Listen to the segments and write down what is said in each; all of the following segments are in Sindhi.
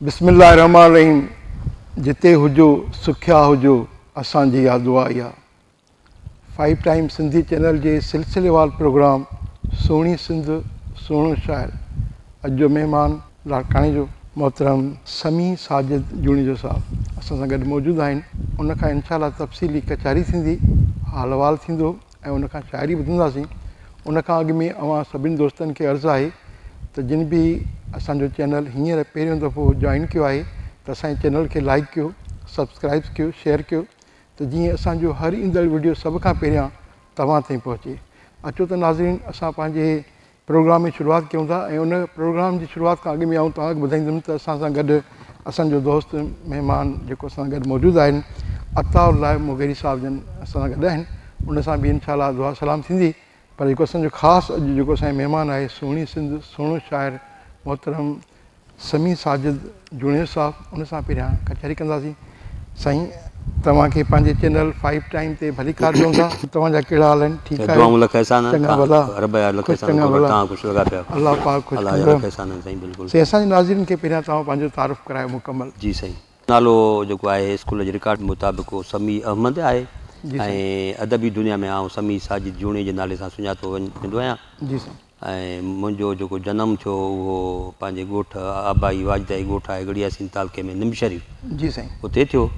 بسم الله الرحمٰن الرحيم جتي هجو سکيا هجو اسان جي اها دعا اها فائيو ٽائيم سنڌي چينل جي سلسليوار پروگرام سهڻي سنڌ سهڻو شاعر اڄ جو مهمان لاڙڪاڻي جو محترم سميع ساجد جوڻيجو صاحب اسان سان گڏ موجود آهن ان کان انشاء الله تفصيلي ڪچهري ٿيندي حال احوال ٿيندو ۽ ان کان شاعري ٻڌنداسين. ان کان اڳ ۾ اوهان سڀني دوستن کي عرض آهي ته جن به اسان جو چينل هينئر پهريون دفعو جوائن ڪيو آهي ته اسان جي چينل کي لائيڪ ڪيو، سبسڪرائيب ڪيو، شيئر ڪيو ته جيئن اسان جو هر ايندڙ وڊيو سڀ کان پهريان توهان تائين پهچي. اچو ته ناظرين اسان پنهنجي پروگرام جي شروعات ڪيون ٿا ۽ ان پروگرام جي شروعات کان اڳ ۾ آئون توهان کي ٻڌائيندم ته اسان سان گڏ اسان جو دوست مهمان جيڪو اسان سان گڏ موجود آهن عطاء الله مغيري صاحب جن اسان سان گڏ آهن ان سان به انشاء الله دعا سلام ٿيندي پر جيڪو اسان جو خاص اڄ جيڪو اسان جو مهمان آهي سهڻي سنڌ سهڻو شاعر محترم سميع ساجد جوڻيجو صاحب ان سان پهريان ڪچهري ڪنداسين. سائين توهان کي پنهنجي چينل فائيو ٽائيم تي ڀليڪار چئون ٿا. توهان جا ڪهڙا حال آهن ٺيڪ آهيو دعائون لک احسان آهن چڱا ڀلا رب جا لک خوش احسان چڱا ڀلا توهان خوش لڳا پيا الله پاڪ خوش الله جا ڪندو. لک احسان آهن سائين بلڪل. سائين اسان جي ناظرين کي پهريان توهان پنهنجو تعارف ڪرايو مڪمل. جي سائين نالو جيڪو آهي اسڪول جي رڪارڊ مطابق اهو سميع احمد آهي جي سائين. ۽ ادبي دنيا ۾ آئون سميع ساجد جوڻيجي جي نالي سان سڃاتو ويندو آهيان. جي سائين. ۽ منهنجو جيڪو جنم ٿيو اهو پنهنجي ڳوٺ آبائي واجدائي ڳوٺ آهي ڳڙهي ياسين تعلقي ۾ نم شريف جي سائين. اتي ٿيو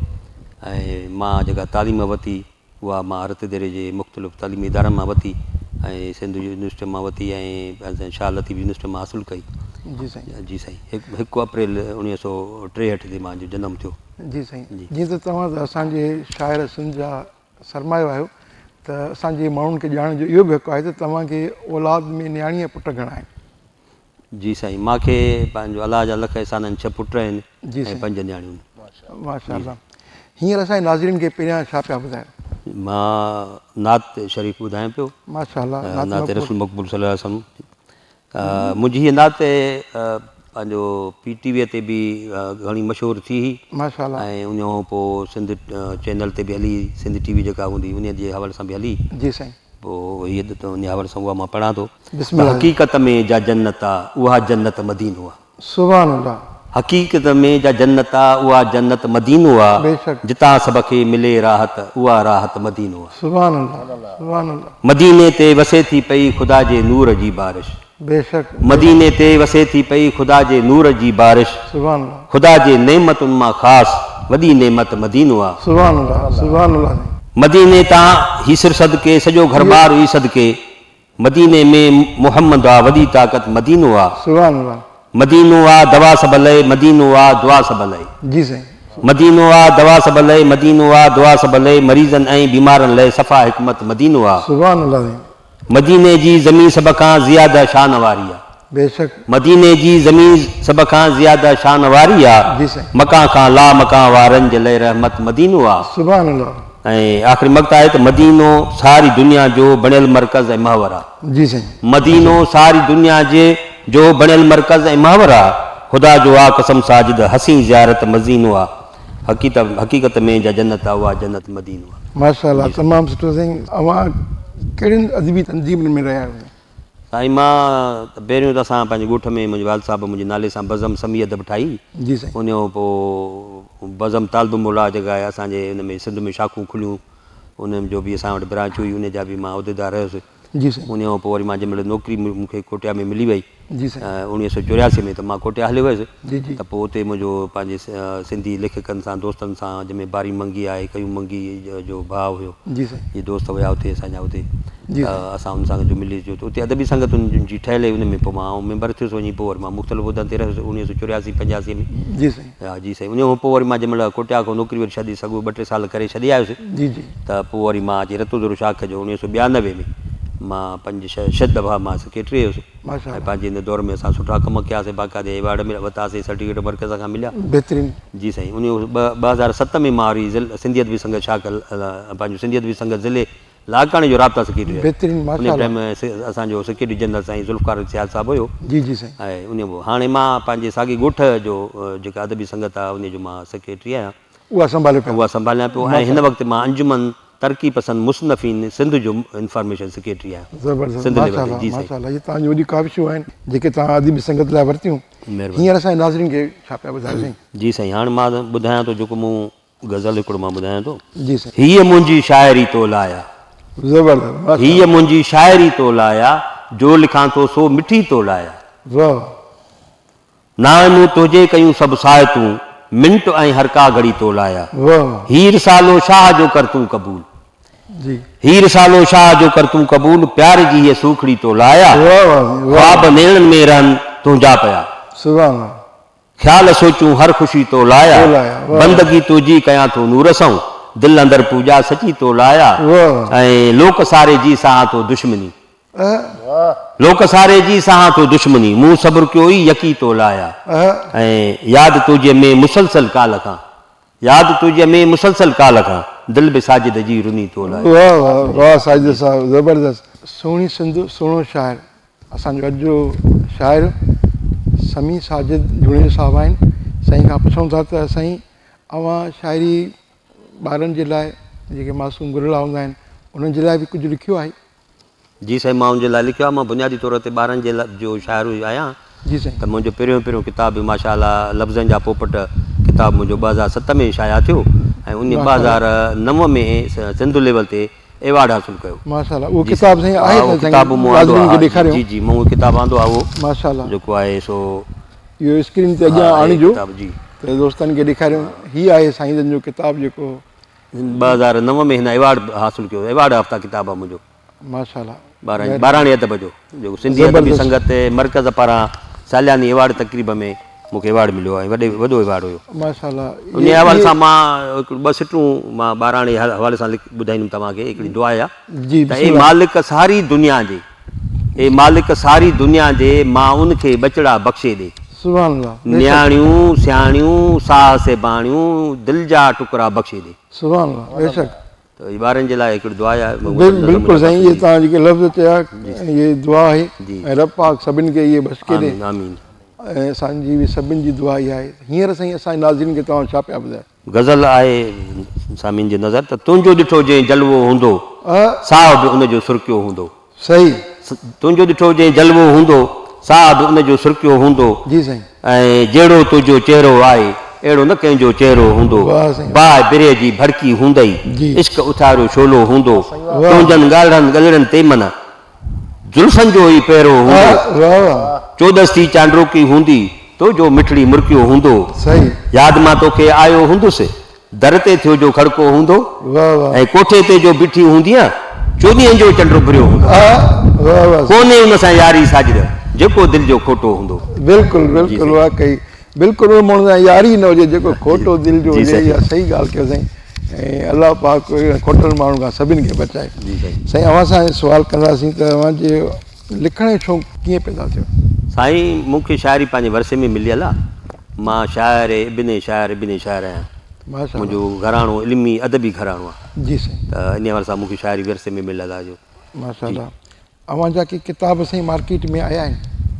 ۽ مان جيڪا تعليم ورتي اها مان رت ديري جي مختلف تعليمي ادارن مان ورتي ۽ سنڌ يونيورسٽي مان ورتي ۽ شاهه لطيف يونيورسٽي مان حاصل ڪئي. جي سائين. جي سائين هڪ اپريل 1963 تي مان جو جنم ٿيو. جي سائين جيئن ته توهان ته اسان جي شاعر سنڌ جا سرمايو آهيو ته اسان جي ماڻهن کي ڄاڻڻ جو اهو به حق آهي ته توهان کي اولاد ۾ نياڻي ۽ پٽ گهڻا آهن؟ جي سائين مان کي پنهنجو الله جا لک احسان آهن ڇهه پٽ آهن ۽ پنج نياڻيون. ماشاء الله هينئر اسان جي ناظرين کي پهريان ڇا پيا ٻڌايو؟ مان نعت شريف ٻڌايان پيو. ماشاء الله نعت رسول مقبول صلي الله عليه وسلم. منهنجي هيء نعت پنهنجو پي ٽي ويء تي به گهڻي مشهور ٿي هئي ماشاء الله ۽ ان کان پوء سنڌ چينل تي به هلي سنڌ ٽي وي جيڪا هوندي انهيء جي حوالي سان به هلي. جي سائين. پوء هيء ته انهيء حوالي سان اها مان پڙهان ٿو بسم الله. حقيقت ۾ جا جنت آ اها جنت مدينو آ. سبحان الله. حقيقت ۾ جا جنت آ اها جنت مدينو آ. بيشڪ. جتان سڀ کي ملي راحت اها راحت مدينو آ. سبحان الله سبحان الله. مديني تي وسي ٿي پئي خدا جي نور جي بارش. بيشڪ. مديني تي وسي ٿي پئي خدا جي نور جي بارش. سبحان الله. خدا جي نعمتن مان خاص وڏي نعمت مدينو آ. سبحان الله سبحان الله سائين. مديني تان هي سر صدقي سڄو گهربار ئي صدقي. مديني ۾ محمد آ وڏي طاقت مدينو آ. سبحان الله. مدينو آ دوا سڀ لئي مدينو آ دعا سڀ لئي. جي سائين. مدينو آ دوا سڀ لئي مدينو آ دعا سڀ لئي مريضن ۽ بيمارن لئي صفا حڪمت مدينو آ. سبحان الله سائين. مديني جي زمين سڀ کان زياده شان واري آ. بيشڪ. مديني جي زمين سڀ کان زياده شان واري آ. جي سائين. مڪان کان لا مڪان وارن جي لئي رحمت مدينو آ. سبحان الله. ۽ آخري مقطع آهي ته مدينو ساري دنيا جو بڻيل مرڪز ۽ محور آ. جي سائين. مدينو ساري دنيا جي جو بڻيل مرڪز ۽ محور آ. خدا جو آ قسم ساجد حسين زيارت مزينو آ. حقيقت ۾ جا جنت آ اها جنت مدينو آ. ماشاءالله تمام سٺو سائين اوهان ڪهڙين ادبي تنظيمن ۾ رهيا آهيو سائين. سائين مان ته پهريون ته اسان پنهنجي ڳوٺ ۾ منهنجي والد صاحب منهنجي نالي سان بزم سميع ادب ٺاهي جي سائين. ان کان پوء بزم طالب مولا جيڪا آهي اسان جي ان ۾ سنڌ ۾ شاخون کليون ان جو به اسان وٽ برانچ هئي ان جا به مان عهديدار رهيس جي سائين. ان کان پوء وري مان جنهن مهل نوڪري مون کي ڪوٽيا ۾ ملي وئي جي سائين. 1984 ۾ ته مان ڪوٽيا هليو ويس جي جي. ته پوء اتي منهنجو پنهنجي سنڌي ليکڪن سان دوستن سان جنهن ۾ باري منگي آهي قيوم منگي جو ڀاء هيو جي سائين. جي دوست هيا اتي اسان جا اتي جي ته سائين. اسان ان سان جو ملي جو اتي ادبي سنگتن جي ٺهيل هئي ان ۾ پوء مان آئون ميمبر ٿيس وڃي پوء وري مان مختلف عهدن تي رهيس 1984 85 ۾ جي سائين. ها جي سائين ان کان پوء وري مان جنهن مهل ڪوٽيا کان نوڪري وري ڇڏي سگهو ٻه ٽي سال ڪري ڇڏي آيس جي جي. ته پوء وري مان اچي رتودورو شاخ جو 1992 ۾ مان پنج ڇهه دفعا مان سيڪريٽري هيس ماشاء ۽ الله. پنهنجي ان دور ۾ اسان سٺا ڪم ڪياسين باقاعدي ايوارڊ مليا ورتاسين سرٽيفڪيٽ مرڪز کان مليا. بهترين. جي سائين ان 2007 ۾ مان وري سنڌي ادبي سنگت شاخ پنهنجو سنڌي ادبي سنگت ضلعي لاڙڪاڻي جو رابطا سيڪريٽري هيس. بهترين ان ماشاء الله. ٽائيم اسان جو سيڪريٽري جنرل سائين ذوالفقار علي سيال صاحب هيو. جي جي سائين. ۽ ان هاڻي مان پنهنجي ساڳي ڳوٺ جو جيڪا ادبي سنگت آهي ان جو مان سيڪريٽري آهيان. اها سنڀاليو پيا. اها سنڀاليان پيو ۽ هن وقت مان انجمن. ترقي پسند مصنفين سنڌ جو انفارميشن سيڪريٽري آهيان. زبردست سنڌ ليول ماشاء تي الله جي سائين. ماشاء الله اهي توهان جون وڏيون ڪاوشون آهن جيڪي توهان ادبي سنگت لاء ورتيون. مهرباني. هينئر اسان جي ناظرين کي ڇا پيا ٻڌايو سائين. جي سائين هاڻ مان ٻڌايان ٿو جيڪو مون غزل هڪڙو مان ٻڌايان ٿو. جي سائين. هيء منهنجي شاعري تو لاء آ. زبردست ماشاء هيء الله. منهنجي شاعري تو لاء آ، جو لکان ٿو سو مٺي تو لاء آ. واهه. نانء مون تنهنجي ڪيون سڀ ساعتون، منٽ ۽ هر ڪا گهڙي تو لاء آ. واهه. هي رسالو شاهه جو ڪر تون قبول. جي. هي رسالو شاهه جو ڪر تون قبول، پيار جي هيء سوکڙي تو لاء آ. واهه واهه سائين واهه. خواب نيڻن ۾ رهن تنهنجا پيا. سبحان الله. خيال سوچون هر خوشي تو لاء آ. تو لاء آ. واهه. بندگي تنهنجي ڪيان ٿو نور سئون، دل اندر پوڄا سچي تو لاء آ. واهه. ۽ لوڪ ساري جي سهان ٿو دشمني. لوڪ ساري جي سهان ٿو دشمني، مون صبر ڪيو ئي يقي تو لاء آ. ۽ ياد تنهنجي ۾ مسلسل ڪالهه کان، ياد تنهنجي ۾ مسلسل ڪالهه کان، دل به ساجد جي رني تو لاء. واھ واھ واھ ساجد صاحب زبردست. سهڻي سنڌ سهڻو شاعر اسان جو اڄ جو شاعر سميع ساجد جوڻيجو صاحب آهن سائين کان پڇون ٿا ته سائين اوهان شاعري ٻارن جي لاء جيڪي معصوم گلڙا هوندا آهن انهن جي لاء به ڪجهه لکيو آهي. جي سائين مان ان جي لاء لکيو آهي مان بنيادي طور تي ٻارن جي لاء جو شاعر آهيان جي سائين. ته منهنجو پهريون پهريون ڪتاب به ماشاء الله لفظن جا پوپٽ ڪتاب منهنجو 2007 ۾ شايع ٿيو ۽ انهي 2009 ۾ سنڌ ليول تي ايوارڊ حاصل ڪيو. ماشاء الله اهو ڪتاب سائين آهي ته سائين ڪتاب مون آندو ناظرين کي آهي ڏيکاريو. جي جي مون اهو ڪتاب آندو آهي اهو ماشاء الله جيڪو آهي سو اهو اسڪرين تي اڳيان آڻجو ته دوستن کي ڏيکاريون هي آهي سائين جن جو ڪتاب جيڪو 2009 ۾ هن ايوارڊ حاصل ڪيو ايوارڊ يافته ڪتاب آهي منهنجو. ماشاء الله ٻاراڻي ٻاراڻي ادب جو جيڪو سنڌي ادبي زبردست. سنگت مرڪز پاران سالياني ايوارڊ تقريب ۾ مون کي ايوارڊ مليو ۽ وڏي وڏو ايوارڊ هيو. ماشاء الله انهي حوالي سان مان هڪڙيون ٻه سٽون مان ٻاراڻي حوالي سان لک ٻڌائيندم توهان کي هڪڙي دعا آهي جي ته بسم اي الله. مالڪ ساري دنيا جي اي مالڪ ساري دنيا جي مان ان کي ٻچڙا بخشي ڏي. سبحان الله بيشڪ. نياڻيون سياڻيون ساهه سيباڻيون دل جا ٽڪرا بخشي ڏي. سبحان الله بيشڪ. ته هي ٻارن جي لاء هڪڙي دعا آهي. بلڪل سائين اهي توهان جيڪي لفظ چيا اهي دعا آهي ۽ رب پاڪ سڀن کي اهي بخشي ڏي. آمين آمين. ۽ اسان جي به سڀن جي دعا اها آهي. هينئر سائين اسان جي ناظرين کي توهان ڇا پيا ٻڌايو؟ غزل آهي سامعين جي نظر ته تنهنجو ڏٺو جنهن جلوو هوندو ساهه به ان جو سرڪيو هوندو. صحيح. تنهنجو ڏٺو جنهن جلوو هوندو، ساهه به ان جو سرڪيو هوندو. جي سائين. ۽ جهڙو تنهنجو چهرو آهي، اهڙو نه ڪنهن جو چهرو هوندو. واهه سائين. باهه برهه جي ڀڙڪي هوندئي، جي. عشق اٿاريو شعلو هوندو. واهه. تنهنجن ڳاڙهن ڳلڙين تي من، زلفن جو ئي پهرو هوندو. واهه واهه. چوڏس ٿي چانڊوڪي هوندي، تو جو مٺڙي مرڪيو هوندو. صحيح. ياد مان توکي آيو هوندس، در تي ٿيو جو کڙڪو هوندو واهه واهه. ۽ ڪوٺي تي جو بيٺي هوندينء، چوڏهينء جو چنڊ اڀريو هوندو. واهه واهه. ڪونهي ان سان ياري ساجد، جيڪو دل جو کوٽو هوندو. بلڪل بلڪل واقعي بلڪل ان ماڻهو سان ياري نه هجي جيڪو کوٽو دل جو هجي اها صحيح ڳالهه ڪيو سائين ۽ الله پاڪ اهڙن کوٽن ماڻهن کان سڀني کي بچائي. سائين اوهان سان سوال ڪنداسين ته اوهان جي لکڻ جو شوق ڪيئن پيدا ٿيو؟ سائين مون کي شاعري پنهنجي ورثي ۾ مليل آ. مان شاعر ابن شاعر ابن شاعر آهيان. منهنجو گهراڻو علمي ادبي گهراڻو آ. جي سائين. ته انهي حوالي سان مون کي شاعري ورثي ۾ مليل آ جو. ماشاءالله. اوهان جا ڪي ڪتاب سائين مارڪيٽ ۾ آيا آهن؟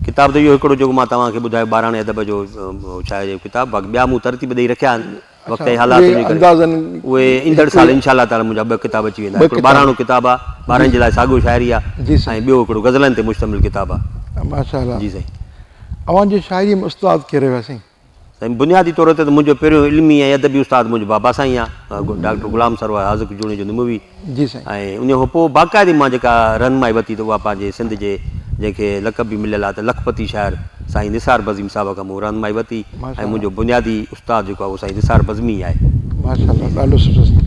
ڪتاب ته اهو هڪڙو جيڪو مان توهان کي ٻڌايو ٻاراڻي ادب جو شاعري جو ڪتاب باقي ٻيا مون ترتيب ڏئي رکيا آهن. وقت ۽ حالاتن جي ڪري اهي ايندڙ سال انشاء الله تعالي منهنجا ٻه ڪتاب اچي ويندا. هڪڙو ٻاراڻو ڪتاب آ ٻارن جي لاء ساڳيو شاعري آ ۽ ٻيو هڪڙو غزلن تي مشتمل ڪتاب آ. ماشاء الله. جي سائين. اوهان جي شاعري ۾ استاد ڪير رهيو آهي سائين؟ سائين بنيادي طور تي ته منهنجو پهريون علمي ۽ ادبي استاد منهنجو بابا سائين آ ڊاڪٽر غلام سرور حاذق جوڻيجو نموي. جي سائين. ۽ ان کان پوء باقاعدي مان جيڪا رهنمائي ورتي ته اها پنهنجي سنڌ جي جنهن کي لقب به مليل آهي ته لکپتي شاعر سائين نثار بزيم صاحب کان مون رهنمائي ورتي ۽ منهنجو بنيادي استاد جيڪو آهي اهو سائين نثار بزمي ئي آهي. ماشاء الله ڏاڍو سٺو سائين.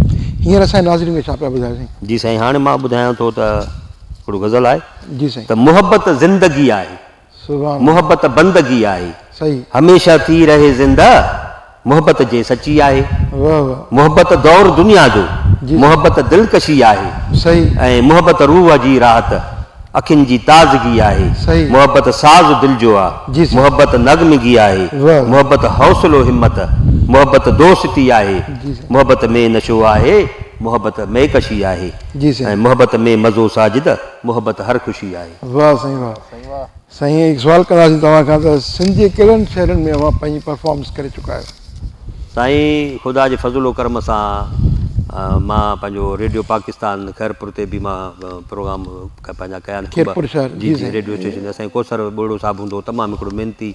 هينئر اسان جي ناظرين کي ڇا پيا ٻڌايو سائين. جي سائين هاڻي مان ٻڌايان ٿو ته هڪڙو غزل آهي. جي سائين. ته محبت زندگي آهي. سبحان الله. محبت بندگي آهي. صحيح. هميشه ٿي رهي زنده محبت جي سچي آهي. واه واه. محبت دور دنيا جو جي. محبت دلڪشي آهي. صحيح. ۽ محبت روح جي راحت اکين جي تازگي آهي. صحيح. محبت ساز دل جو آ. جي سائين. محبت نغمگي آهي. واه. محبت حوصلو همت محبت دوستي آهي. جي سائين. محبت ۾ نشو آهي محبت ميڪشي آهي. جي سائين. ۽ محبت ۾ مزو ساجد محبت هر خوشي آهي. واه سائين واه. سائين هڪ سوال ڪنداسين توهان کان ته سنڌ جي ڪهڙن شهرن ۾ اوهان پنهنجي پرفارمنس ڪري چڪا آهيو؟ سائين خدا جي فضل و ڪرم سان مان پنهنجو ريڊيو پاڪستان خيرپور تي به مان پروگرام پنهنجا ڪيا آهن خيرپور شهر جي جي ريڊيو اسٽيشن اسان ڪوثر ٻرڙو صاحب هوندو هو تمام هڪڙو محنتي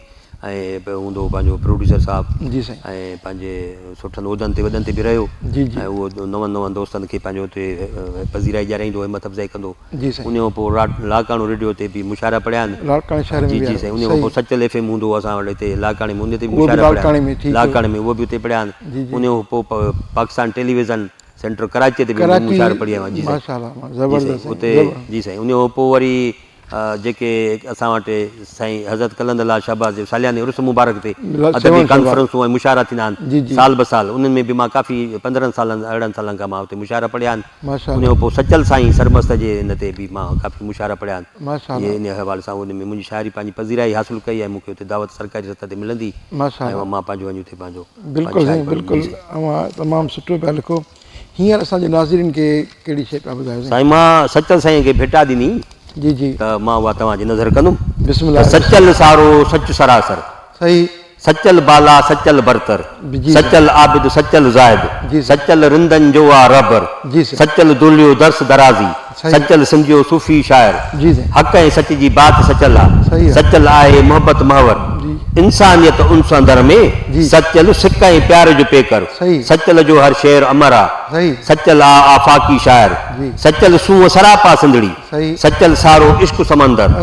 ۽ هوندو هو پنهنجو پروڊيوسر صاحب جي سائين ۽ پنهنجي سٺن عهدن تي وڏن تي به رهيو جي جي ۽ اهو نون نون دوستن کي پنهنجو اتي پذيرائي ڏيارائيندو هو همت افزائي ڪندو هو جي سائين ان کان پوء لاڙڪاڻو ريڊيو تي به مشاعرا پڙهيا آهن لاڙڪاڻي شهر ۾ جي به جي سائين ان کان پوء سچل ايف ايم هوندو هو اسان وٽ هتي لاڙڪاڻي ۾ ان تي به اهو به مشاعرا پڙهيا لاڙڪاڻي ۾ ٺيڪ لاڙڪاڻي ۾ اهو به اتي پڙهيا آهن جي جي ان کان پوء پاڪستان ٽيليويزن سينٽر ڪراچي تي به ڪراچي مشاعرا پڙهي آيو آهيان جي سائين ماشاءالله جي سائين زبردست اتي جي سائين ان کان پوء وري جيڪي اسان وٽ سائين حضرت قلندر لعل شهباز جي سالياني عرس مبارڪ تي ادبي ڪانفرنسون ۽ مشاعرا ٿيندا آهن سال به سال انهن ۾ به مان ڪافي پندرهن سالن ارڙهن سالن کان مان اتي مشاعرا پڙهيا آهن ان کان پوء سچل سائين سرمست جي ان تي به مان ڪافي مشاعرا پڙهيا آهن جي ان حوالي سان ان ۾ منهنجي شاعري پنهنجي پذيرائي حاصل ڪئي ۽ مون کي اتي دعوت سرڪاري سطح تي ملندي ۽ مان پنهنجو وڃي اتي پنهنجو بلڪل سائين بلڪل اوهان تمام سٺو پيا لکو هينئر اسان جي ناظرين کي ڪهڙي شيء پيا ٻڌايو سائين؟ سائين مان سچل سائين کي ڀيٽا ڏني جي جي ته مان اها توهان جي نظر ڪندم بسم الله ته سچل سارو سچ سراسر صحيح سچل بالا سچل برتر جي سچل عابد سچل زاهد جي سچل رندن جو آ رهبر جي سائين سچل دوليو درس درازي صحيح سچل سنڌيو صوفي شاعر جي سائين حق ۽ سچ جي بات سچل آ صحيح آ سچل آهي محبت محور جي انسانيت انس اندر ۾ جي سچل سڪ ۽ پيار جو پيڪر صحيح سچل جو هر شعر امر آ صحيح سچل آ آفاقي شاعر جي سچل سونهن سراپا سنڌڙي صحيح سچل سارو عشق سمندر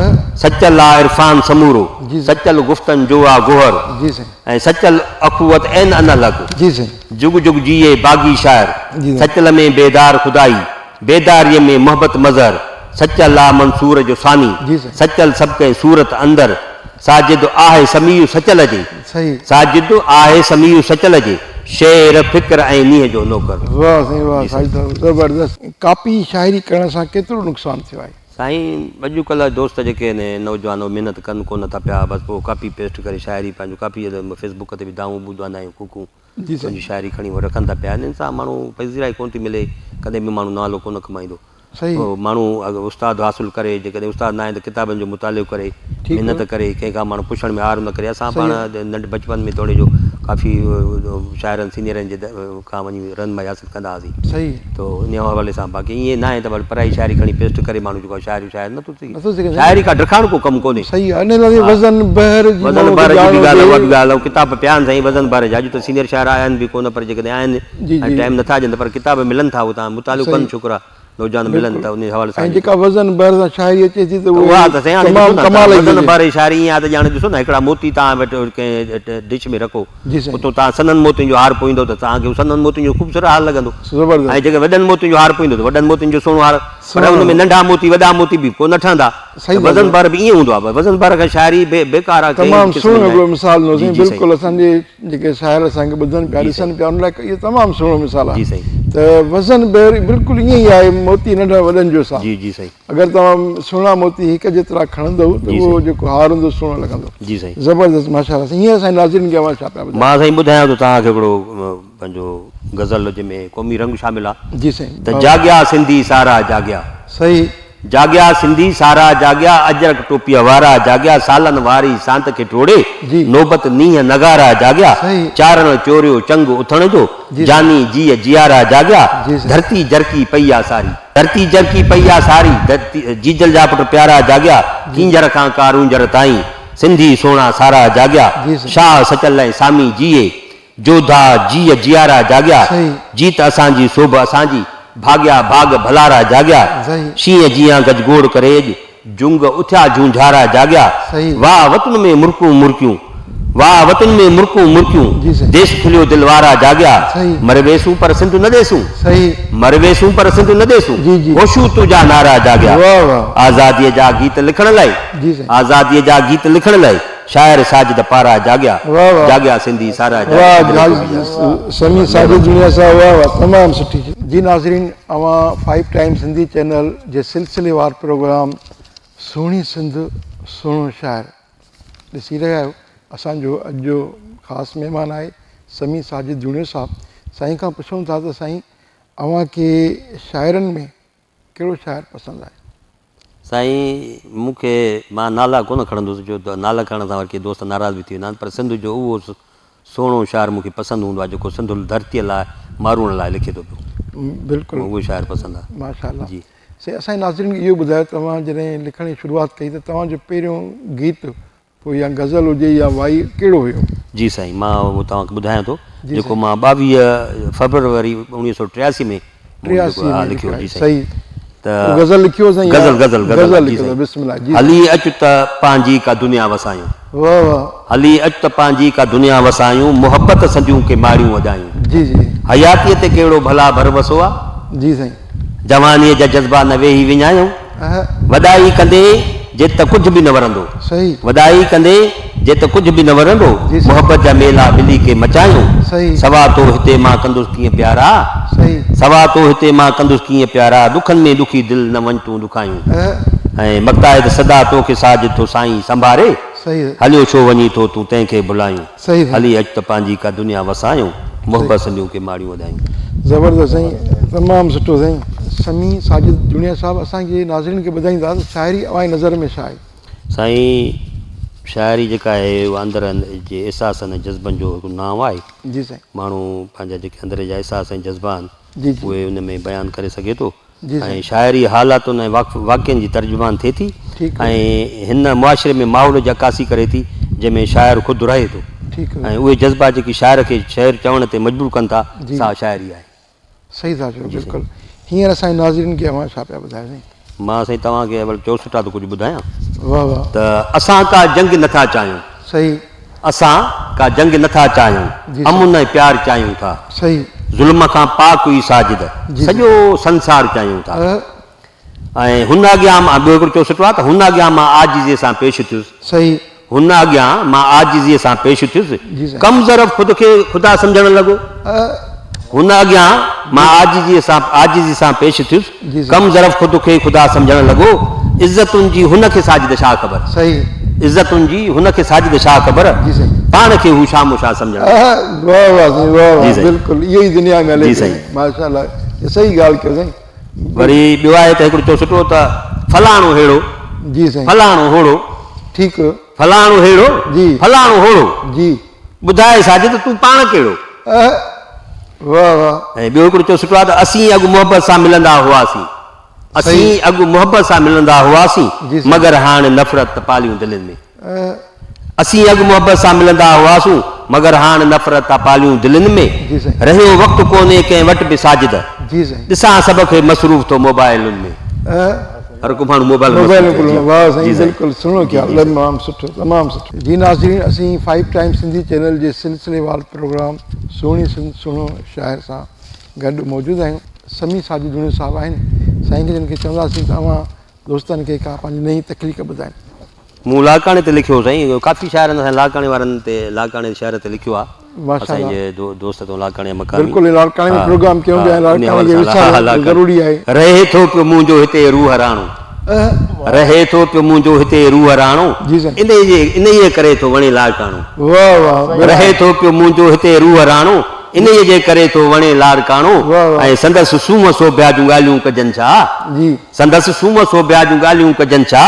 سچل آ عرفان سمورو جي سچل گفتن جو آ گوهر جي سائين ۽ سچل اخوت عين انالحق جي سائين جڳ جڳ جيئي باغي شاعر جي سائين سچل ۾ بيدار خدائي بيداريء ۾ محبت مظهر، سچل آ منصور جو ثاني، جي سائين. سچل سڀ ڪنهن صورت اندر، ساجد آهه سميع سچل جي، صحيح. ساجد آهه سميع سچل جي، شعر، فڪر ۽ نينهن جو نوڪر. واه سائين واه ساجد صاحب زبردست. ڪاپي شاعري ڪرڻ سان ڪيترو نقصان ٿيو آهي؟ سائين اڄڪلهه دوست جيڪي آهن نوجوان اهي محنت ڪن ڪونه ٿا پيا بس پوء ڪاپي پيسٽ ڪري شاعري پنهنجو ڪاپي فيس بڪ تي به دانهون ٻڌندا آهيون ڪوڪون جي سائين. پنهنجي شاعري کڻي اهي رکن ٿا پيا انهن سان ماڻهو پذيرائي ڪونه ٿي ملي ڪڏهن به ماڻهو نالو ڪونه ڪمائيندو صحيح. ماڻهو اگر استاد حاصل ڪري جيڪڏهن استاد ناهي ته ڪتابن جو مطالعو ڪري محنت ڪري ڪنهن کان ماڻهو پڇڻ ۾ عار نه ڪري اسان پاڻ ننڍ بچپن ۾ توڙي جو ڪافي شاعرن سينيئرن جي کان وڃي رهنمائي حاصل ڪندا هئاسين صحيح. تو انهي حوالي سان باقي ائين ناهي ته پرائي شاعري کڻي پيسٽ ڪري ماڻهو جيڪو آهي شاعري شاعر نٿو ٿي نٿو سگهي شاعري ڪا ڊکاڻ ڪو ڪم ڪونهي. صحيح آهي ان لاء وزن بحر جي وزن بحر جي به ڳالهه اها به ڳالهه آهي ڪتاب پيا آهن سائين وزن بحر جا اڄ ته سينيئر شاعر آيا آهن به ڪونه پر جيڪڏهن آهن ۽ ٽائيم نٿا ڏين ته پر ڪتاب ملن ٿا اتان مطالعو ڪن ڇوڪرا نوجوان ملن ته انهي حوالي سان ۽ جيڪا وزن بحر سان شاعري اچي ٿي ته اها ته سائين هاڻي تمام ڏسو نه ڪمال جي وزن بحر جي شاعري ائين آهي ته ڄاڻ ڏسو نه هڪڙا موتي توهان وٽ ڪنهن ڊش ۾ رکو جي سائين. اتو توهان سنهن موتين جو هار پوئيندو ته توهان کي سنهن موتين جو خوبصورت هار لڳندو زبردست. ۽ جيڪڏهن وڏن موتين جو هار پوئيندو ته وڏن موتين جو سهڻو هار پر سهڻو. ان ۾ ننڍا موتي وڏا موتي به ڪو نه ٺهندا صحيح ته وزن ڳالهه آهي. بحر به ائين هوندو آهي وزن بحر کان شاعري بي بيڪار آهي ڪنهن تمام به قسم سهڻو جي هڪڙو ناهي مثال ڏنو جي سائين جي سائين. بلڪل اسان جي جيڪي شاعر اسان کي ٻڌن پيا جي ڏسن سائين. پيا ان لاء اهو تمام سهڻو مثال جي آهي سائين. ته وزن بحر بلڪل ائين ئي آهي موتي ننڍن وڏن جو حساب جي جي سائين. اگر توهان سهڻا موتي هڪ جيترا کڻندؤ ته جي اهو سائين. جيڪو هار هوندو سهڻو لڳندو. جي سائين. زبردست ماشاءالله سائين هينئر سائين ناظرين کي اوهان ڇا پيا ٻڌايو. مان سائين ٻڌايان ٿو توهان کي هڪڙو پنهنجو غزل جنهن ۾ قومي رنگ شامل آ. جي سائين. ته جاڳيا سنڌي سارا جاڳيا. صحيح. جاڳيا سنڌي سارا جاڳيا اجرڪ ٽوپيء وارا جاڳيا سالن واري سانت کي ٽوڙي جي. نوبت نينهن نغارا جاڳيا صحيح. چارڻ چوريو چنگ اٿڻ جو جي سائين. جاني جيء جيارا جاڳيا جي سائين. ڌرتي جرڪي پئي آ ساري. ڌرتي جرڪي پئي آ ساري، ڌرتي جيجل جا پٽ پيارا جاڳيا، ڪينجهر کان ڪارونجهر تائين، سنڌي سهڻا سارا جاڳيا، شاهه سچل ۽ سامي جيئي، جوڌا جيء جيارا جاڳيا، جيت اسان جي سوڀ اسان جي، ڀاڳيا ڀاڳ ڀلارا جاڳيا، شينهن جيان گجگوڙ ڪري اڄ، جهنگ اٿيا جهونجهارا جاڳيا، واهه وطن ۾ مرڪون مرڪيون، واهه وطن ۾ مرڪون مرڪيون، ديس کليو دل وارا جاڳيا، مر ويسون پر سنڌ نه ڏيسون، مر ويسون پر سنڌ نه ڏيسون، هوشو تنهنجا نعرا جاڳيا، آزاديء جا گيت لکڻ لئه، آزاديء جا گيت لکڻ لئه، شاعر ساجد پارا جاڳيا، جاڳيا سنڌي سارا جاڳيا، سميع ساجد جوڻيا صاحب واه واه تمام سٺي. جي ناظرين اوهان فائيو ٽائيم سنڌي چينل جي سلسليوار پروگرام سهڻي سنڌ سهڻو شاعر ڏسي رهيا آهيو اسان جو اڄ جو خاص مهمان آهي سميع ساجد جوڻيو صاحب سائين کان پڇون ٿا ته سائين اوهان کي شاعرن ۾ ڪهڙو شاعر پسند آهي؟ سائين مون کي مان نالا ڪونه کڻندس جو نالا کڻڻ سان وري ڪي دوست ناراض به ٿي ويندا آهن پر سنڌ جو اهو سهڻو شاعر مون کي پسند هوندو آهي جيڪو سنڌ ڌرتيء لاء مارون لاء لکي ٿو پيو. بلڪل اهي شاعر پسند آ. ماشاءالله جي. سائين اسان جي ناظرين کي اهو ٻڌايو توهان جڏهن لکڻ جي شروعات ڪئي ته توهان جو پهريون گيت پوء يا غزل هجي يا وائي ڪهڙو هيو؟ جي سائين مان اهو توهان کي ٻڌايان ٿو جي جيڪو سائين. مان 22 فيبروري 1983 ۾ مون جيڪو 83 ها ۾ لکيو لکيو جي آهي سائين صحيح ته اهو غزل لکيو سائين يا غزل غزل غزل غزل جي لکيو سائين بسم الله جي هلي اچ ته پنهنجي ڪا دنيا وسايون واه واه هلي اچ ته پنهنجي ڪا دنيا وسايون محبت سنديون ڪي ماڙيون اڏايون جي جي حياتيء تي ڪهڙو ڀلا ڀروسو آ جي سائين. جوانيء جا جذبا نه ويهي وڃايون. وڏائي ڪندي جي ته ڪجهه به نه ورندو. وڏائي ڪندي جي ته ڪجهه به نه ورندو. محبت جا ميلا ملي ڪي مچايون. سوا تو هتي مان ڪندس ڪيئن پيارا. سوا تو هتي مان ڪندس ڪيئن پيارا. ڏکن ۾ ڏکي دل نه وڃ تون ڏکايون. ۽ مقتائد سدا توکي ساجد ٿو سائين سنڀاري. هليو ڇو وڃين ٿو تون تنهن کي ڀلايون. هلي اچ ته پنهنجي ڪا دنيا وسايون، محبت سنديون ڪي ماڙيون اڏايون. زبردست سائين تمام سٺو سائين. سميع ساجد جوڻيا صاحب اسان جي ناظرين کي ٻڌائيندا ته شاعري اوهان جي نظر ۾ ڇا آهي؟ سائين شاعري جيڪا آهي اها اندر جي احساسن ۽ جذبن جو هڪ نانء آهي. جي سائين. ماڻهو پنهنجا جيڪي اندر جا احساس ۽ جذبا آهن جي جي. اهي ان ۾ بيان ڪري سگهي ٿو. جي ۽ شاعري حالاتن ۽ واقعن جي ترجمان ٿئي ٿي ٺيڪ ۽ هن معاشري ۾ ماحول جي عڪاسي ڪري ٿي جنهن ۾ شاعر خود رهي ٿو ٺيڪ ۽ اهي جذبا جيڪي شاعر کي شعر چوڻ تي مجبور ڪن ٿا جي سا شاعري آهي. صحيح ٿا چئو جي سائين. بلڪل هينئر اسان جي ناظرين کي اوهان ڇا پيا ٻڌايو سائين. مان سائين توهان کي اول چوسٽا ٿو ڪجهه ٻڌايان واه واه. ته اسان ڪا جنگ نٿا چاهيون. صحيح. اسان ڪا جنگ نه ٿا چاهيون، امن ۽ پيار چاهيون ٿا. ظلم کان پاڪ اي ساجد، سڄو سنسار چاهيون ٿا. ۽ هن اڳيان مان، ٻيو هڪڙو چوسٽو آهي ته هن اڳيان مان عاجزيء سان پيش ٿيس. هن اڳيان مان عاجزيء سان پيش ٿيس، ڪم ظرف خود کي خدا سمجهڻ لڳو. هن اڳيان مان عاجزيء سان عاجزي سان پيش ٿيس، ڪم ظرف خود کي خدا سمجهڻ لڳو، عزتن جي هن کي ساجد شاهه خبر. عزتن جي هن کي ساجد شاهه خبر، پاڻ کي هو شام و شاهه سمجهڻ لڳو. واه واه سائين واه جي واه سائين. بلڪل اهو ئي دنيا ۾ هلي جي پيو سائين. ماشاءالله صحيح ڳالهه ڪيو سائين. وري ٻيو آهي ته هڪڙو چئو سٺو ته فلاڻو ههڙو، جي سائين. فلاڻو هوڙو. ٺيڪ. فلاڻو ههڙو، جي. فلاڻو هوڙو. جي. ٻڌاء ساجد تون پاڻ ڪهڙو؟ واه واه. ۽ ٻيو هڪڙو چئو سٺو آهي ته اسين اڳ محبت سان ملندا هئاسين. اسين اڳ محبت سان ملندا هئاسين مگر هاڻ نفرت ته پاليون دلين ۾. اسين اڳ محبت سان ملندا هئاسون مگر هاڻ نفرت ٿا پاليون دلين ۾. رهيو وقت ڪونهي ڪنهن وٽ به ساجد. ڏسان سڀ کي مصروف ٿو موبائلن ۾. هر ڪو ماڻهو موبائل ۾ موبائل مصروف ۾ ٿي ويو. واه سائين جي سائين. بلڪل سهڻو جي خيال جي سائين. تمام سٺو تمام سٺو. جي ناظرين اسين فائيو ٽائيم سنڌي چينل جي سلسليوار پروگرام سهڻي سنڌ سهڻو شاعر سان گڏ موجود آهيون سميع ساجد جوڻيجو صاحب آهن سائين جن کي چونداسين ته اوهان دوستن کي ڪا پنهنجي نئين تخليق ٻڌائين. مون لاڙڪاڻي تي لکيو سائين ڪافي شاعرن اسان لاڙڪاڻي وارن تي لاڙڪاڻي شهر تي لکيو آ اسان جي دوست تون لاڙڪاڻي جا مقامي بلڪل لاڙڪاڻي ۾ پروگرام ڪيون پيا لاڙڪاڻي جي وسارڻ ضروري آهي. رهي ٿو پيو منهنجو هتي روح راڻو رهي ٿو پيو منهنجو هتي روح راڻو انهيء جي انهيء ڪري ٿو وڻي لاڙڪاڻو واه واه رهي ٿو پيو منهنجو هتي روح راڻو انهيء جي ڪري ٿو وڻي لاڙڪاڻو ۽ سندس سونهن سوڀيا جون ڳالهيون ڪجن ڇا؟ سندس سونهن سوڀيا جون ڳالهيون ڪجن ڇا؟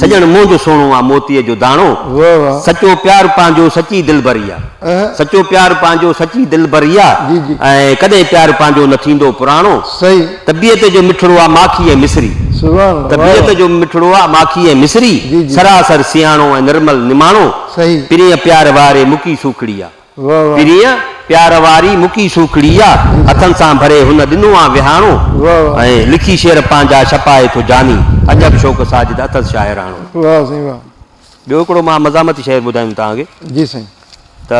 سڄڻ منهنجو سهڻو آ موتيء جو داڻو. سچو پيار پنهنجو سچي دلبري آ. سچو پيار پنهنجو سچي دلبري آ. ۽ ڪڏهن پيار پنهنجو نه ٿيندو پراڻو. طبيعت جو مٺڙو آ ماکي ۽ مصري. طبيعت جو مٺڙو آ ماکي ۽ مصري. سراسر سياڻو ۽ نرمل نماڻو. پرينء پيار واري مڪي سوکڙي آ. پرينء پيار واري مڪي سوکڙي آ، هٿن سان ڀري هن ڏنو آ وهاڻو، ۽ لکي شعر پنهنجا ڇپائي ٿو جاني، عجب شوق ساجد اٿس شاعراڻو. واه سائين واه. ٻيو هڪڙو مان مزاحمتي شعر ٻڌايم توهان کي. جي سائين. ته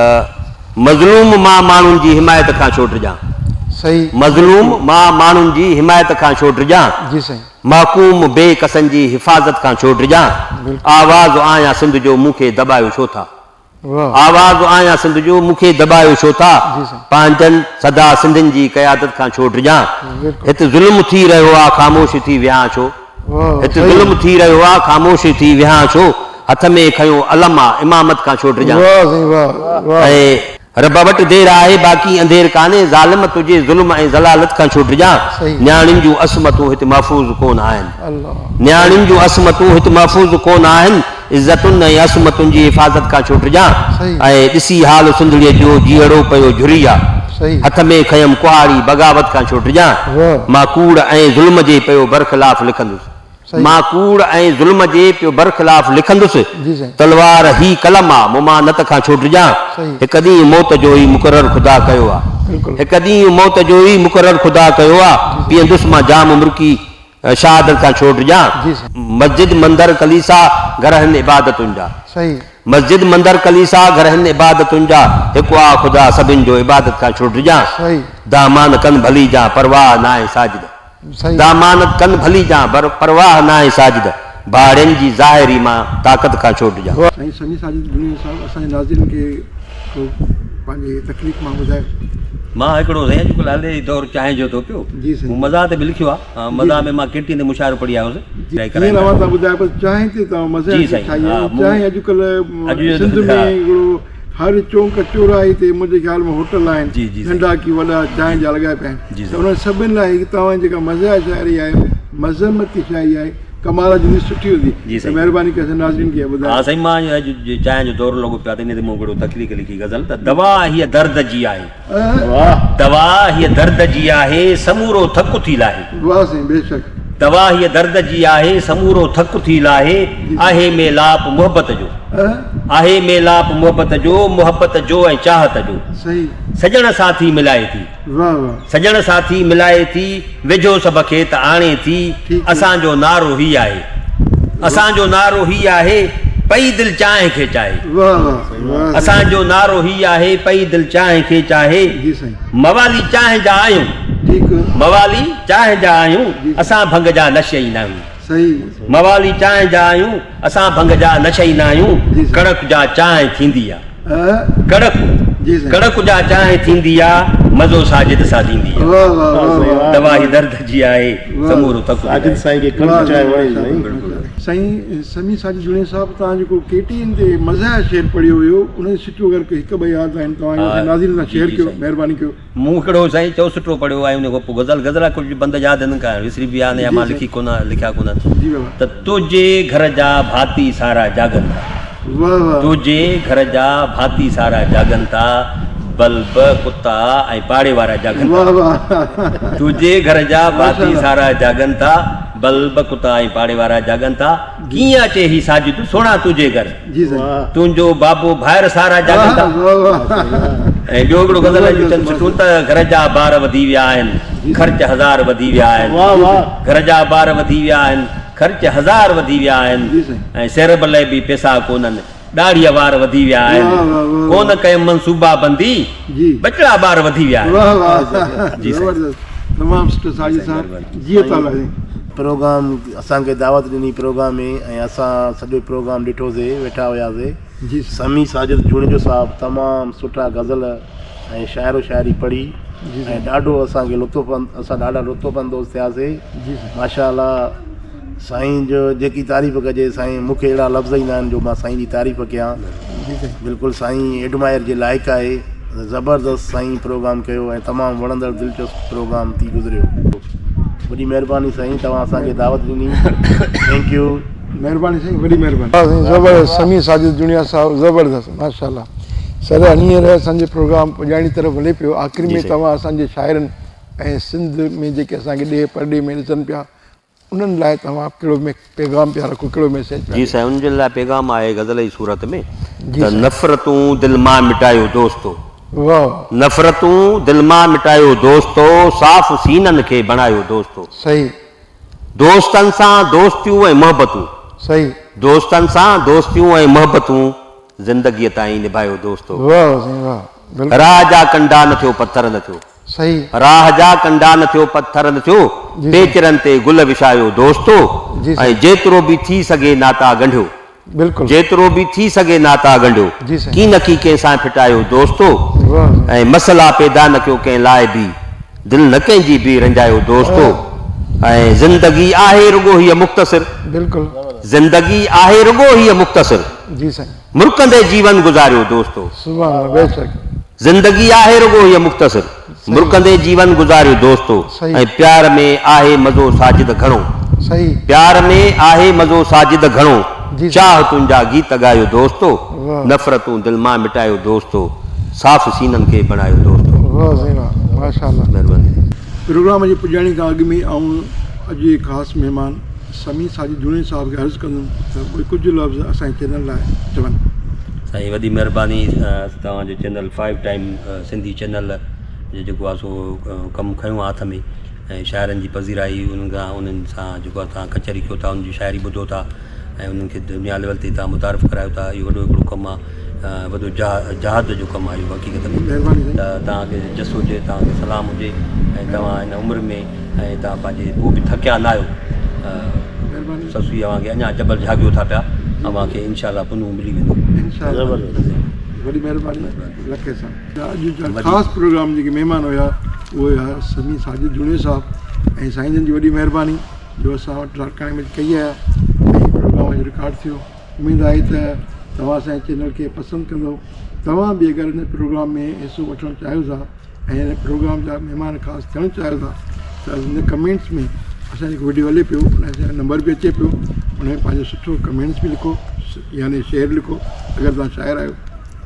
مظلوم مان ماڻهن جي حمايت کان ڇو ڊڄان. صحيح. مظلوم مان ماڻهن جي حمايت کان ڇو ڊڄان. جي سائين. محڪوم بي ڪسن جي حفاظت کان ڇو ڊڄان. آواز آهيان سنڌ جو مون کي دٻايو ڇو ٿا. آواز آهيان سنڌ جو، مون کي دٻايو ڇو ٿا؟ پنهنجن سدا سنڌين جي قيادت کان ڇو ڊڄان؟ هت ظلم ٿي رهيو آ، خاموش ٿي ويهان ڇو؟ هت ظلم ٿي رهيو آ، خاموش ٿي ويهان ڇو؟ هٿ ۾ کنيو علم آ، امامت کان ڇو ڊڄان؟ ۽ رب وٽ دير آهي، باقي انڌير ڪانهي، ظالم تنهنجي ظلم ۽ ذلالت کان ڇو ڊڄان؟ نياڻين جون عصمتون هت محفوظ ڪونه آهن. نياڻين جون عصمتون هت محفوظ ڪونه آهن. عزتن ۽ عصمتن جي حفاظت کان ڇو ڊڄان؟ ۽ ڏسي حال سنڌڙيء جو جيئڙو پيو جھري آ. هٿ ۾ کنيم ڪهاڙي بغاوت کان ڇو ڊڄان. مان ڪوڙ ۽ ظلم جي پيو برخلاف لکندس. مان ڪوڙ ۽ ظلم جي پيو برخلاف لکندس. تلوار هي قلم آ ممانت کان ڇو ڊڄان. هڪ ڏينهن موت جو ئي مقرر خدا ڪيو آ. هڪ ڏينهن موت جو ئي مقرر خدا ڪيو آ. پيئندس مان جام مرڪي شهادت کان ڇو ڊڄان. مسجد مندر ڪليسا گهر هن عبادتن جا. مسجد مندر ڪليسا گهر هن عبادتن جا. هڪ آ خدا سڀن جو عبادت کان ڇو ڊڄان. دامان ڪن ڀلي جان پرواهه ناهي ساجد. دامان ڪن ڀلي جان پرواهه ناهي ساجد. ڀاڙين جي ظاهري مان طاقت کان ڇو ڊڄان. سائين سميع ساجد جوڻيجو صاحب اسان جي ناظرين کي ڪو پنهنجي تخليق مان ٻڌايو. مان هڪڙو سائين اڄڪلهه هلي دور چانهه جو ٿو پيو مون مزاح تي به لکيو آ مزاح ۾ مان ڪيٽي تي مشاعرو پڙهي آيو هوس هينئر اوهان ٿا ٻڌايو پر چانهه تي توهان مزاح تي ٺاهي آهي چانهه اڄڪلهه سنڌ ۾ هڪڙو هر چونڪ چوراهي تي منهنجي خيال ۾ هوٽل آهن ننڍا ڪي وڏا چانهه جا لڳايا پيا آهن ته انهن سڀن لاء هڪ توهان جي جيڪا مزاح شاعري آهي مذمتي شاعري آهي ڪمال جي هوندي سٺي هوندي ته مهرباني ڪري ناظرين کي ٻڌايو. ها سائين مان اڄ چانهه جو دور لڳو پيو آهي ته ان تي مون هڪڙو تخليق لکي غزل ته دوا هيء درد جي آهي دوا هيء درد جي آهي سمورو ٿڪ ٿي لاهي. واه سائين بيشڪ. دوا هيء درد جي آهي سمورو ٿڪ ٿي لاهي آهي ميلاپ محبت جو آهي ميلاپ محبت جو محبت جو ۽ چاهت جو سڄڻ سان ٿي ملائي ٿي سڄڻ سان ٿي ملائي ٿي ويجهو سڀ کي ته آڻي ٿي اسان جو نعرو هي آهي اسان جو نعرو هي آهي پئي دل چانهه کي چاهي اسان جو نعرو هي آهي پئي دل چانهه کي چاهي موالي چانهه جا آهيون موالي چانهه جا آهيون اسان ڀنگ جا نشئي ناهيون موالي چانهه جا آهيون اسان ڀنگ جا نشئي ناهيون ڪڙڪ جا چانهه ٿيندي آ ڪڙڪ ڪڙڪ جا چانهه ٿيندي آ مزو ساجد سان ٿيندي آ دوا هي درد جي آهي سمورو ٿڪ ساجد سائين کي ڪڙڪ چانهه وڻي سائين. سائين سميع ساجد جوڻيجو صاحب توهان جيڪو ڪي ٽي اين تي مزاحيه شعر پڙهيو هيو ان جون سٽون اگر ڪي هڪ ٻه ياد آهن توهان کي اسان ناظرين سان شيئر ڪيو مهرباني ڪيو. مون هڪڙو سائين چئوسٽو پڙهيو ۽ ان کان پوء غزل غزل ڪجهه بند ياد آهن ڪا وسري به ويا آهن يا مان لکي ڪونه لکيا ڪونهن ته تنهنجي گهر جا ڀاتي سارا جاڳن ٿا تنهنجي گهر جا ڀاتي سارا جاڳن ٿا بلب ڪتا ۽ پاڙي وارا جاڳن ٿا تنهنجي گهر جا ڀاتي سارا جاڳن ٿا بلب ڪتا ۽ پاڙي وارا جاڳن ٿا ڪيئن اچي هي ساجد سهڻا تنهنجي گهر تنهنجو بابو ڀائر سارا جاڳن ٿا. ۽ ٻيو هڪڙو غزل آهي جو چند سٽون ته گهر جا بار وڌي ويا آهن خرچ هزار وڌي ويا آهن گهر جا بار وڌي ويا آهن خرچ هزار وڌي ويا آهن ۽ سيرب لئه به پيسا ڪونهن ڏاڙهيء وار وڌي ويا آهن ڪونه ڪيم منصوبا بندي ٻچڙا ٻار وڌي ويا آهن. جي سائين. تمام سٺو ساجد صاحب جيئو تعالي. پروگرام اسان کي دعوت ڏني پروگرام ۾ ۽ اسان سڄو پروگرام ڏٺوسي ويٺا هياسي سميع ساجد جوڻيجو صاحب تمام سٺا غزل ۽ شاعر و شاعري پڙهي ۽ ڏاڍو اسان کي لطف اسان ڏاڍا لطف اندوز ٿياسي ماشاء الله سائين جو جيڪي تعريف ڪجي سائين مون کي اهڙا لفظ ئي ناهن جو مان سائين جي تعريف ڪيان بلڪل سائين ايڊمائر جي لائق آهي زبردست سائين پروگرام ڪيو ۽ تمام وڻندڙ دلچسپ پروگرام ٿي گذريو وڏي مهرباني سائين توهان اسان کي دعوت ڏني thank you. مهرباني سائين وڏي مهرباني. واھ سائين زبردست سميع ساجد جوڻيا صاحب زبردست ماشاءالله سر هنيئر اسان جي پروگرام پڄاڻي طرف هلي پيو آخر ۾ توهان اسان جي شاعرن ۽ سنڌ ۾ جيڪي اسان کي ڏيهه پرڏيهه ۾ ڏسن پيا انهن لاء توهان ڪهڙو پيغام پيا رکو ڪهڙو ميسيج پيا جي ڏيو. سائين انهن جي لاء پيغام آهي غزل جي صورت ۾ ته نفرتون دل مان مٽايو دوستو. واھ. نفرتون دل مان مٽايو دوستو صاف سينن کي بڻايو دوستو. صحيح. دوستن سان دوستيون ۽ محبتون. صحيح. دوستن سان دوستيون ۽ محبتون زندگيء تائين نڀايو دوستو. واھ سائين واھ بلڪل. راھ جا ڪنڊا نه ٿيو پٿر نه ٿيو. صحيح. راھ جا ڪنڊا نه ٿيو پٿر نه ٿيو پيچرن تي گل وڇايو دوستو ۽ جيترو به ٿي سگهي ناتا ڳنڍيو بلڪل. جيترو به ٿي سگهي ناتا ڳنڍيو جي سائين. ڪي نه ڪي ڪنهن سان ڦٽايو دوستو واھ ۽ مسئلا پيدا نه ڪيو ڪنهن لاء به دل نه ڪنهن جي به رنجايو دوستو ۽ زندگي آهي رڳو هيء مختصر بلڪل. زندگي آهي رڳو هيء مختصر. جي سائين. مرڪندي جيون گذاريو دوستو. سبحان الله بيشڪ. زندگي آهي رڳو هيء مختصر. مرڪندي جيون گذاريو دوستو. ۽ پيار ۾ آهي مزو ساجد گهڻو. پيار ۾ آهي مزو ساجد گهڻو. چاهه تنهنجا گيت ڳايو دوستو. نفرتون دل مان مٽايو دوستو. صاف سينن کي بڻايو دوست. واه سائين واه ماشاءالله. مھرباني. پروگرام جي پڄاڻي کان اڳ ۾ آئون اڄ جي خاص مهمان سميع ساجد جوڻيجو صاحب کي عرض ڪندم ته اهي ڪجهه لفظ اسان جي چينل لاء چون. سائين وڏي مھرباني توهان جو channel five time Sindhi channel جو جيڪو آ سو ڪم کنيو آ هٿ ۾ ۽ شاعرن جي پذيرائي انهن کان انهن سان جيڪو آ توهان ڪچهري ڪيو ٿا انهن جي شاعري ٻڌو ٿا ۽ انهن کي دنيا ليول تي توهان متعارف ڪرايو ٿا اهو وڏو هڪڙو ڪم آ وڏو جهاد جو ڪم آ اهو حقيقت ۾ ته توهان کي جس هجي توهان کي سلام هجي ۽ توهان هن عمر ۾ ۽ توهان پنهنجي پوء به ٿڪيا نه آهيو سسئي اوهان کي اڃا جبل جهاڳيو ٿا پيا اوهان کي انشاء الله پنهون ملي ويندو. وڏي مهرباني لک احسان. اڄ جا خاص پروگرام جيڪي مهمان هيا اهي هيا سميع ساجد جوڻيجو صاحب ۽ سائين جن جي وڏي مهرباني جو اسان وٽ لاڙڪاڻي ۾ ڪئي آيا ۽ پروگرام اڄ رڪارڊ ٿيو اميد آهي ته توهان اسان جي چينل کي پسند ڪندو توهان به اگر ان پروگرام ۾ حصو وٺڻ چاهيو ٿا ۽ ان پروگرام جا مهمان خاص ٿيڻ چاهيو ٿا ته ان ڪمينٽس ۾ اسان جيڪو وڊيو هلي پيو ان جو نمبر به اچي پيو ان ۾ پنهنجو سٺو ڪمينٽس به لکو يعني شعر لکو اگر توهان شاعر آهيو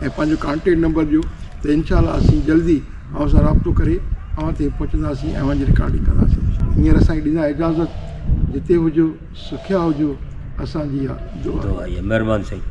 ۽ پنهنجو ڪانٽيڪٽ نمبر ڏيو ته انشاء الله اسين جلدي اوهان سان رابطو ڪري اوهان تائين پهچنداسين ۽ اوهان جي رڪارڊنگ ڪنداسين هينئر اسان کي ڏيندا اجازت جتي هجو سکيا هجو اسان جي اها دعا آهي. مهرباني سائين.